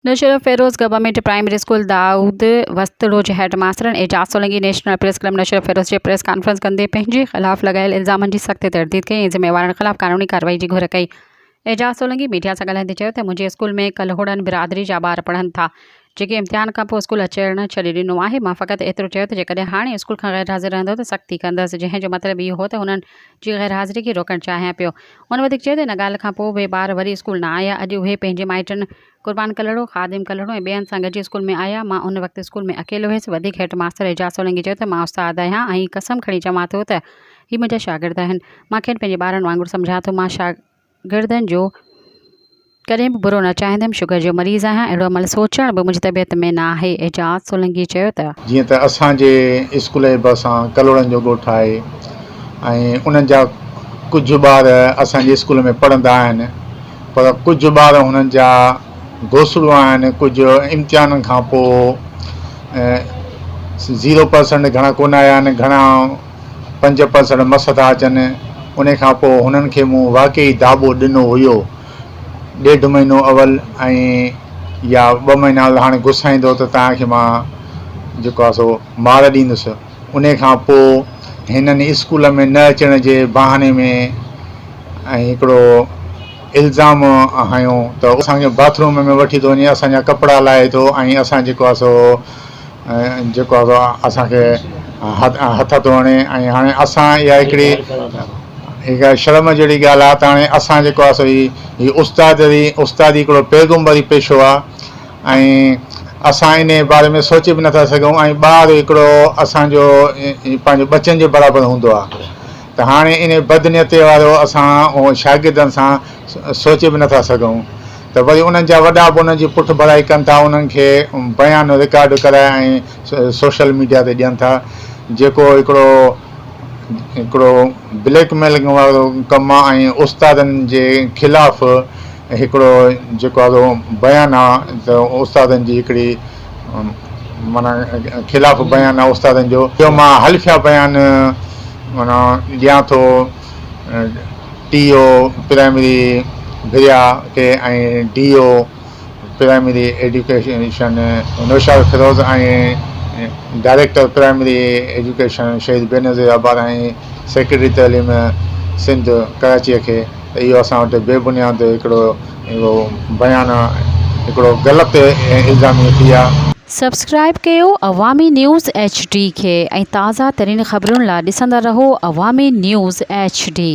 Naushahro Feroze government primary school Daud Wastro جي head ماسترن Ejaz Solangi national press club Naushahro Feroze جي press conference ڪندي پنهنجي خلاف لڳايل الزامن جي سخت ترديد ڪئي ۽ ذميوارن خلاف قانوني ڪارروائي جي گهر ڪئي. اعجاز سولنگي ميڊيا سان ڳالهائيندي چيو ته منهنجي اسڪول ۾ ڪلهوڙن برادري جا ٻار پڙهن ٿا جيڪي امتحان کانپوء اسڪول اچڻ ڇڏي ڏنو آهي، مان فقط ايترو چيو ته جيڪڏهن هاڻي اسڪول کان غير حاضر رهندو ته سختي ڪندس، جنهن جو مطلب اهو هو ته هنن جي غير حاضري کي روڪڻ چاهيان پيو. هن وڌيڪ چيو ته ان ڳالهه کانپوء اهي ٻار وري اسڪول نه آيا، اڄ اهي پنهنجي مائٽن قربان ڪلهوڙو، خادم ڪلهوڙو ۽ ٻين سان گڏجي اسڪول ۾ آيا، مان ان وقت اسڪول ۾ اڪيلو هيس، وڌيڪ هيڊ ماستر اعجاز سولنگي چيو ته مان استاد آهيان ۽ قسم کڻي چوان ٿو ته هي منهنجا شاگرد آهن، مان کين پنهنجي ٻارن وانگر سمجهان ٿو، مان شاگردن جو ڪڏهن به برو نه چاهيندم، شگر جو مريض آهيان، اهڙو عمل سوچڻ به منهنجي طبيعت ۾ نه آهي، اعجاز سولنگي چيو ته. جيئن ته اسان جي اسڪول جي ڀرسان ڪلهوڙن جو ڳوٺ آهي ۽ انهن جا ڪجهه ٻار اسان جي اسڪول ۾ پڙهندا آهن پر ڪجهه ٻار هنن جا گوسڙو آهن ڪجهه امتحانن کان پوء زيرو پرسنٽ گهڻا ڪونه آيا آهن گهڻا 5% مس ٿا اچن، انهي کان پوء هنن کي مون واقعي داٻو ڏنو هيو، ڏيڍ مهينو اول ۽ يا ٻه مهينا اول هاڻي گسائيندو ته توهان کي مان جيڪو آهي سو مار ڏيندس، انهي کان پوء هنن اسڪول ۾ نه اچڻ جي بهاني ۾ ۽ هڪڙو الزام هنيو ته اسان کي باٿ روم ۾ وٺي ٿو وڃي اسان جا ڪپڙا لاهي ٿو ۽ اسان جيڪو آهي سو جيڪو آهي سو اسان کي هٿ ٿو هڻي ۽ هاڻي اسان اها هڪڙي هڪ شرم جهڙي ڳالهه آهي ته هاڻي اسان جيڪو آهي سو هي استاد جي استادي هڪڙو پيغمبري پيشو آهي ۽ اسان ان باري ۾ سوچي به نٿا سگهون ۽ ٻار هڪڙو اسانجو پنهنجو ٻچن جي برابر هوندو آهي ته هاڻي ان بدنيتي وارو اسان شاگردن سان سوچي به نٿا سگهون ته وري انهن جا وڏا به انهن جي پٺڀرائي ڪن ٿا انهن کي بيان رڪارڊ ڪرائي ۽ سوشل ميڊيا تي ڏين ٿا جيڪو هڪڙو هڪڙو بليڪ ميلنگ وارو ڪم آ ۽ استادن جي خلاف هڪڙو جيڪو آ سو بيان آ ته استادن جي هڪڙي معنيٰ خلاف بيان آ استادن جو اهو مان حلفيا بيان معنيٰ ڏيان ٿو ٽي او پرائمري ڀريا کي ۽ D O primary education Naushahro Feroze ۽ director primary education Shaheed Benazirabad ۽ secretary تعليم سنڌ ڪراچيء کي ته اهو اسان وٽ بي بنياد هڪڙو اهو بيان هڪڙو غلط الزامي ٿي آ. سبسڪرائيب ڪيو عوامي نيوز ايڇ ڊي کي ۽ تازه ترين خبرن لا ڏسندا رهو عوامي نيوز ايڇ ڊي.